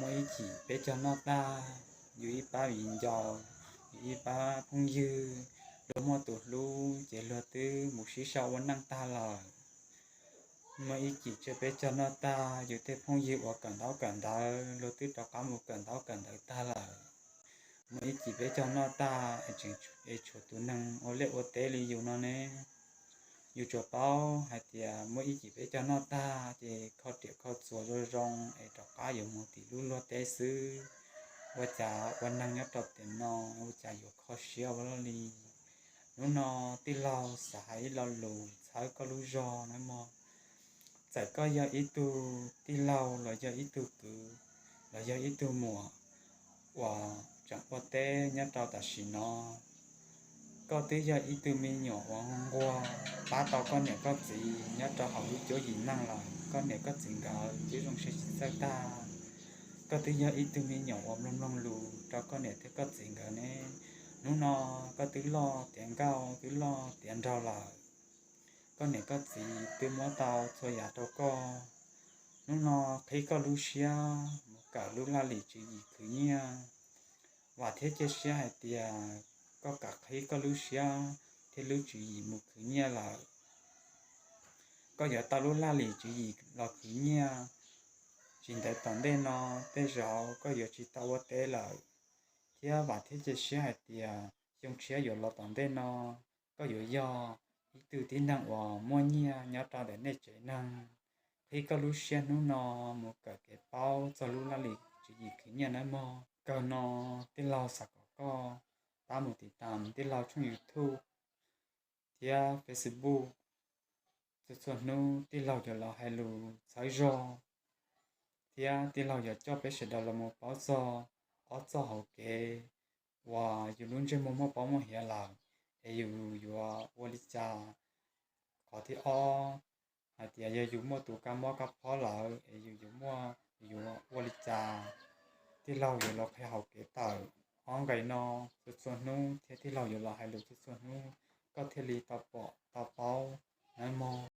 Muaj ib chim peb cog noj tag, yus ib pab viv ncaus, yus ib pab phooj ywg, luag muaj tus hlub ces luag twb mus sib sau ua neej tag lawm. Muaj ib chim tseem peb cog noj tag, yus tej phooj ywg uas kawm ntaub kawm ntawv luag twb rov qab mus kawm ntaub kawm ntawv tag lawm. Muaj ib chim peb cog noj tag es tshuav tus neeg ua liaj ua teb li yus no ne. Yus tsuas paub hais tias muaj ib chim peb cog noj tag ces kho riam kho txuas zoo zoo es rov qab yuav mus tim lub luag teb xwb. Ua cas ua neeg nyob rau tiam no ua cas yuav kho siab ua luaj li. Hnub no tij laug xav hais ib lo lus txhawb koj lub zog nawb mog. Txawm koj yog ib tug tij laug los yog ib tug kwv los yog ib tug muam uas tseem ua teb nyob rau tam sim no, koj twb yog ib tug me nyuam uas nquag pab tau koj niam koj txiv nyob rau hauv lub cuab yim neej lawm. Koj niam koj txiv nkawd twb zoo siab tsis txawj tag. Koj twb yog ib tug me nyuam uas mloog mloog lus rau koj niam thiab koj txiv nkawd ne. Hnub no koj twb loj tiav nkauj twb loj tiav nraug lawm. Koj niam koj txiv twb muab tau txhua yam rau koj. Hnub no qhib koj lub siab mus kawm lub laj lim tswv yim khwv nyiaj. Vam thiab cia siab hais tias koj kam qhib koj lub siab thiab lub tswv yim mus khwv nyiaj lawm, koj yuav tau lub laj lim tswv yim los khwv nyiaj. Tsis ntev tom ntej no tej zaum koj yuav tsis tau ua teb lawm, thiab vam thiab cia siab hais tias xyoo tshiab yuav los tom ntej no koj yuav yog ib tug tib neeg uas muaj nyiaj nyob rau ntawm nej tsev neeg. Qhib koj lub siab hnub no mus kawm kev paub txog lub laj lim tswv yim khwv nyiaj nawb mog. Kawg no tij laug xav kom koj pab mus tiv tam tij laug tshooj YouTube thiab Facebook. Txhua txhua hnub tij laug yuav los hais lus txhawb zog, thiab tij laug yuav coj peb sawv daws los mus paub txog ob txoj hauv kev uas yus lub ntsej muag muaj pob muaj hiav lawm, es yus yuav ua li cas. Qhov thib ob, hais tias yog yus muaj tus kab mob kab phob lawm es yus yuav muaj, yus yuav ua li cas. Tij laug yuav los qhia hauv kev tawm ob nqe no txhua txhua hnub thiab tij laug yuav los hais lus txhua txhua hnub, koj thiaj li tau pom tau paub nawb mog.